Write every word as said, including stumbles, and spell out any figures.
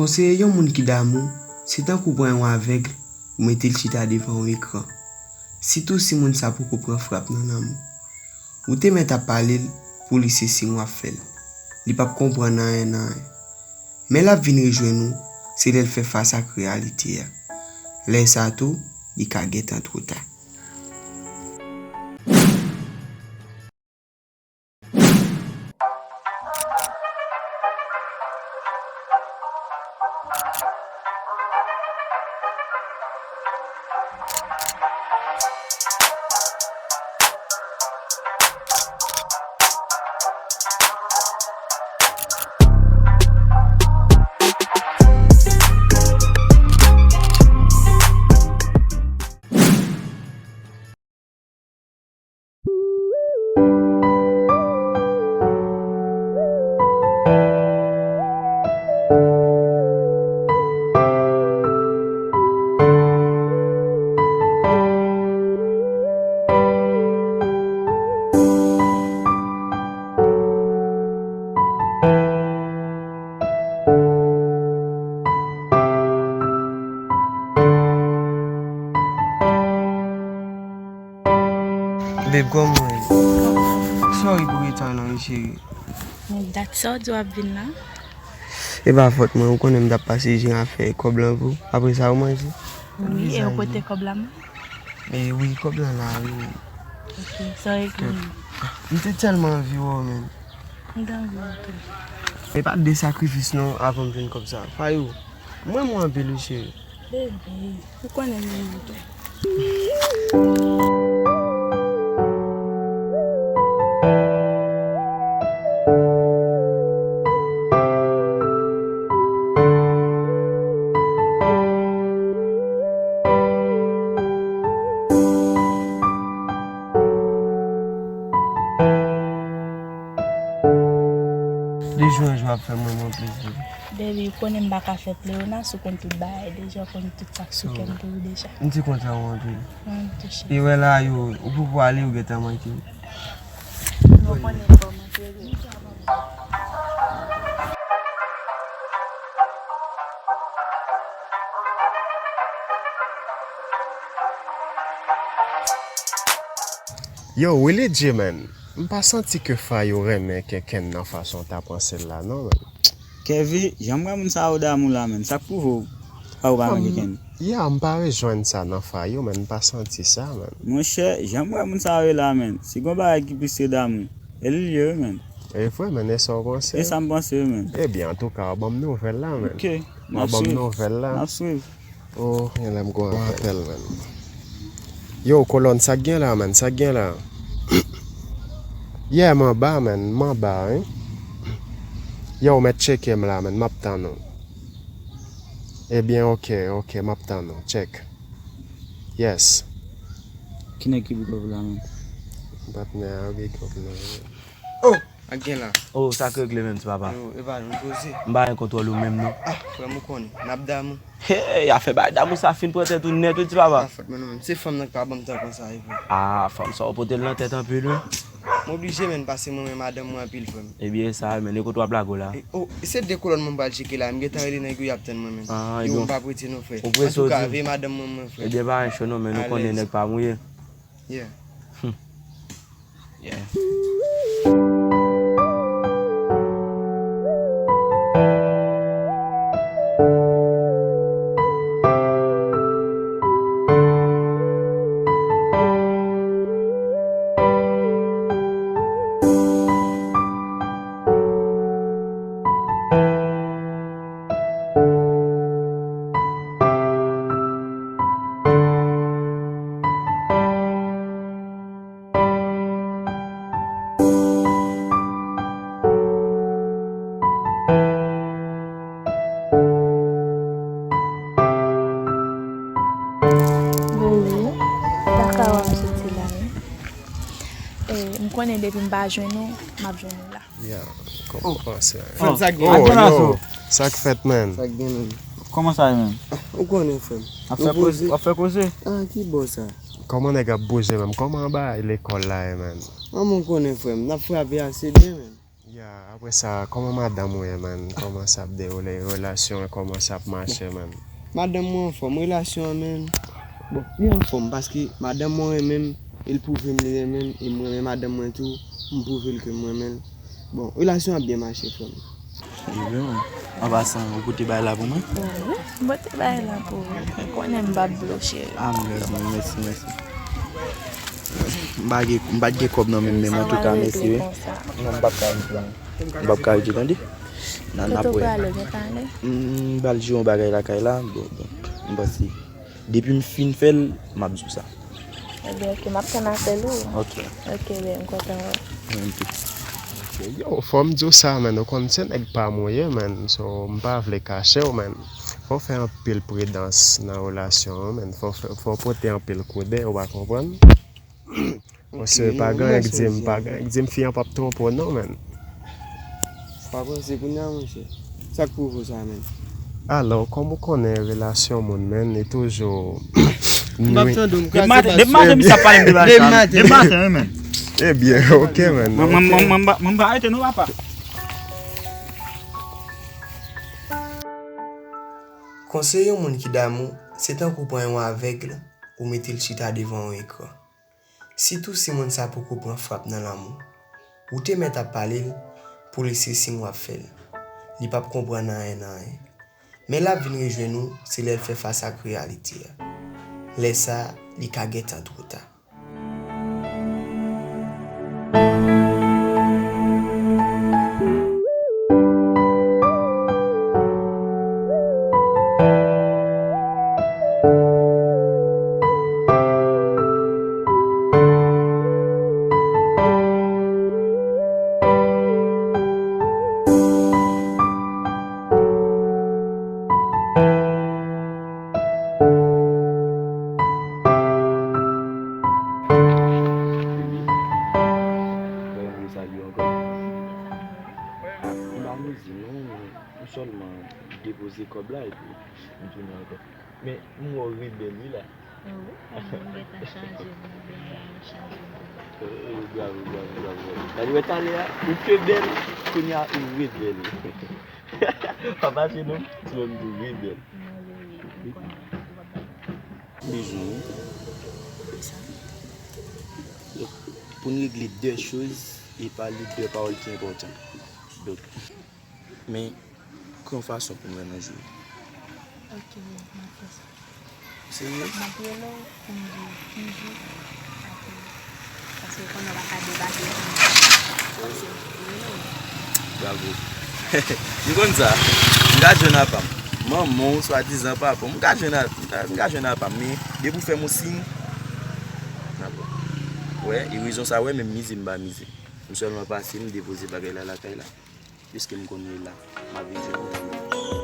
Konseye yon moun ki damou, se tankou pran yon avèg, ou mete l chita devan yon ekran. Sitou si moun sa poko pran frap nan lanmou. Ou te mèt ap pale l pou li se siy w ap fè l. Li p ap konprann anyen nan anyen. Men l ap vin rejwenn ou, se lè l fè fas ak reyalite a. Lè sa tou, li ka gentan twò ta. Babe, kòman w ye? Sorry pou reta w lan, wi, cheri. Men dat sa w di w ap vin la? E pa fòt mwen, ou konnen m t ap pase jere afè kòb lan pou. Apre sa, ou manje? Wi, e ou pote kòb la, man? E wi, kòb lan la, wi. Ok, sorry pou. M te tèlman anvi wè w, man. M t anvi w tou. E pa de sakrifis non, avan m jwenn kòb sa. Fayou, m renmen w anpil, wi, cheri. Bebe, ou konnen m renmen w tou. De jou an jou ap fè mwen bon plezi. Baby, ou konnen m pa ka fè plero nan, sou konn tout bagay deja, ou konn tout sa k sou kè m pou ou deja. M te kontan w anpil. Mwen tou, cheri. E wè la yo, ou poko ale, ou gentan manke m. Non, ou konnen kòman se ye. Yo, Willy J, man. M pa santi ke Fayou renmen Kenkenn nan fason w ta panse l la, non, man. Kevin, jan m wè moun sa yo damou la, man. Sa k pwouve w Fayou pa renmen Kenkenn? Ya, m pa rejwenn sa nan Fayou, man. M pa santi sa, man. Monchè, jan m wè moun sa yo ye la, man. Si gon bagay ki plis ke damou, e li l ye, wi, man. E vre, man, e sa w panse? E sa m panse, wi, man. Ebyen, antouka, w ban m nouvèl la, man. Ok, n ap swiv. W ban m nouvèl la. N ap swiv. Oh, gen lè m gon apèl, man. Yo, kolòn, sa k gen la, man? Sa k gen la? Yeah, m anba, man. M anba, wi. Yo, w mèt tcheke m la, man. M ap tann ou. Ebyen, ok, ok, m ap tann ou. Check. Yes. Ki nèg ki big up la, man? Patnè a big up, man. Oh! Ak gen la. Oh, sa k regle menm, ti papa? Yo, epa nou poze. M pa gen kontwòl ou menm, non. Ah, frè m, ou konnen, n ap damou. Hey, afè bay damou sa fin pran tèt ou nèt, wi, ti papa. Ah, fòt mwen, non, menm. Se fanm nan ki pa ban m tan konsa, e vre. Ah, fanm sa ou pote l nan tèt anpil, wi. M oblije, menm, pase mwen, men madanm mwen anpil, frè m. Ebyen, sa, menm, e kote w ap lage w la? E, oh, se de kolòn mwen pral tcheke la, m gentan rele nèg yo, y ap tann mwen, menm. Ah, yo, m p ap rete, non, frè. Ou prese. Antouka, veye madanm mwen, mwen, frè. Ebyen, pa gen cho, non, menm, nou konnen nèg pa mouye. Yeah. Hmm. Yeah. Bebe, m pa ka wè m soti la, wi. E, m konnen depi m pa jwenn ou, m ap jwenn ou la. Ya, kòman w panse? Frè m, sa k gen? Oh, yo, sa k fèt, man? Sa k gen, man? Kòman sa ye, man? Ou konnen, frè m. W ap fè koze? W ap fè koze? Ah, ki bò sa? Kòman nèg ap bouje, man? Kòman bagay lekòl la ye, man? Ah, mwen konnen, frè m. N ap frape ase byen, man. Ya, apre sa, kòman madanm ou ye, man? Kòman sa ap dewoule? Relasyon an, kòman sa ap mache, man? Madanm mwen anfòm, relasyon an, man. Bon, li anfòm, paske madanm mwen renmen m, e l pwouve m li renmen m, e mwen renmen madanm mwen tou, m pwouve l ke m renmen l. Bon, relasyon an ap byen mache, frè m. Ebyen, an pasan, ou pote bagay la pou mwen? Wi, m pote bagay la pou ou. Ou konnen m p ap blo, cheri. Ah, mèsi, mèsi, mèsi. M pa gen, m pa t gen kòb nan men m, men antouka, mèsi, wi. Non, m p ap ka rete, non. M p ap ka rete, tande. Nan, n ap wè. Kote w prale, ou gen pale? M, m pral jere yon bagay lakay la. Bon, bon, m panse. Depi m fin fè l, m ap di w sa. Ebyen, oke, m ap tann apèl ou. Oke. Oke, byen, m kontan wè w. Mwen tou. Yo, fò m di w sa, man. Ou konn se nèg pa m ou ye, man. So, m pa vle kache w, man. Fò w fè anpil pridans nan relasyon an, man. Fò w fè, fò w pote anpil koude, ou pa konprann? Paske pa gen anyen k di m, pa gen anyen k di m fi an p ap twonpe w non, man. Pa panse kounye a, monchè. Sa k pwouve w sa, man? Alò, kòm ou konnen relasyon moun, man, li toujou nwi. M ap tande w, m kraze bas. Depi maten, misye ap pale m de bagay sa. Depi maten, wi, man. Ebyen, oke, man. Mwen, mwen, mwen, mwen, mwen pa rete non, papa. Konseye yon moun ki damou, se tankou pran yon avèg, ou mete l chita devan yon ekran. Sitou si moun sa poko pran frap nan lanmou. Ou te mèt ap pale l pou li se siy w ap fè l. Li p ap konprann anyen nan anyen. Men l ap vin rejwenn ou, se lè l fè fas ak reyalite a. Lè sa a, li ka gentan twò ta. Mwen vle salye w ankò. M pa mize non, men m sèlman depoze kòb la epi m tounen ankò. Men m wè w rebèl wi la. Oh, wi, m gentan chanje, m byen chanje m. Oh, bravo, bravo, bravo, bravo. Gade wè talè a, ou ke bèl, kounye a ou rebèl. Pa fache non, ti wè m di w rebèl. Non, wi, wi, m konnen. Ou p ap bay. Bezwen wi. Sa. Donk, pou n regle de choz, e pale de pawòl ki enpòtan. Donk, men, ki yon fason pou n wè nan je w. Ok, m ap fè sa. Serye? M ap rele w pou m di w ki jou, apre, paske ou konnen w pa ka debake pou m. Paske m rele w. Bravo. M konn sa. M ka jwenn apa m. Manman w, swadizan papa w, m ka jwenn a, m ka, m ka jwenn apa m, men depi w fè m yon siy, n ap wè. Wè, e rezon sa, wè, men m mize, m pa mize. M sèlman pase, m depoze bagay la lakay la. Piske m konn li la, m ap vin jwenn li.